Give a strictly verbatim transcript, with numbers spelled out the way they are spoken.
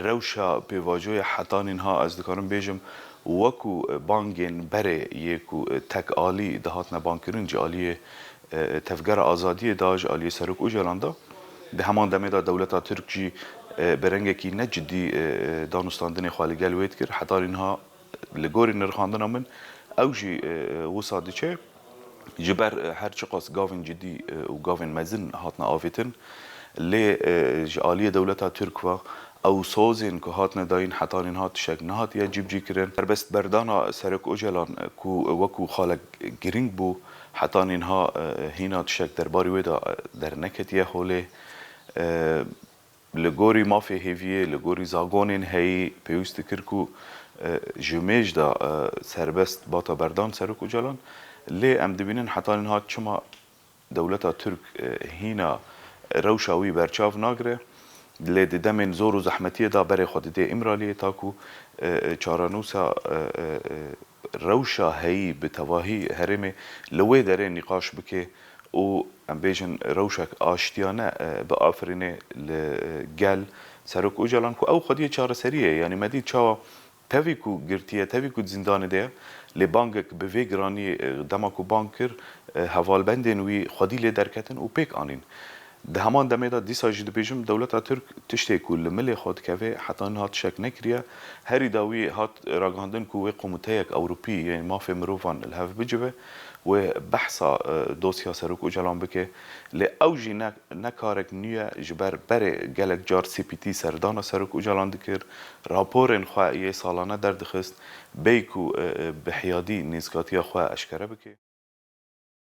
Rewşa pêvajoyê heta nînha ez dikarim bêjim, wekû bangên berê yê ku tek alî dihatine bangkirin ji aliyê, e, Tevgera Azadiyê de, ji aliyê Serok Ocalan de, di heman demê de dewleta Tirk jî, e, bi rengekî ne cidî, e, danûstandinê xwe li gel wê dikir. Heta nînha li gorî nirxandina min ew jî, e, wisa diçe. Ji ber, e, her çiqas gavên cidî, e, û gavên mezin hatine avêtin, lê, e, ji aliyê dewleta Tirk ve ew sozên ku hatine dayîn heta nînha tişek nehatiye cîbicîkirin. Serbestberdana Serok Ocalan, e, ku wekû xalek girîng bû, heta nînha, e, hîna tişek derbarî wê de, e, derneketiye holê. E, Li gorî mafê hêviyê, li gorî zagonên heyî pêwîst dikir ku, e, ji mêj de, e, serbest bata berdan Serok Ocalan. Lê em dibînin heta niha çima dewleta Tirk, e, hîna rewşa wî berçav nagire. Lê di demên zor û zehmetiyê de berê xwe dide Îmraliyê, ta ku, e, e, çarenûsa, e, e, e, rewşa heyî bi tevahî herêmê li wê derê nîqaş bike û, em bêjin, rewşek aştiyane, e, biafirîne li, e, gel Serok Ocalan, ku ew xwediyê çareserî ye. Yanî me dît çawa tevî ku girtiye, tevî ku di zîndanê de ye, lê bangek bi vê giranî, e, dema ku bang kir, e, hevalbendên wî xwedî lê derketin û pêk anîn. Di heman demê de dîsa jî dibêjim, dewleta Tirk tiştê ku li milê xwe dikeve, heta niha tişek nekiriye. Herî dawî hat ragihandin ku wê komîteyek Ewropî yên mafê mirovan li hev bicive, wê behsa, e, dosya Serok Ocalan bike. Lê ew jî ne, ne karek nû ye, ji ber berê gelek car C P T serdana Serok Ocalan dikir, raporên xwe yê salane derdixist, bêyî ku, e, e, bi hiyadî nêzikatiya xwe eşkere bike.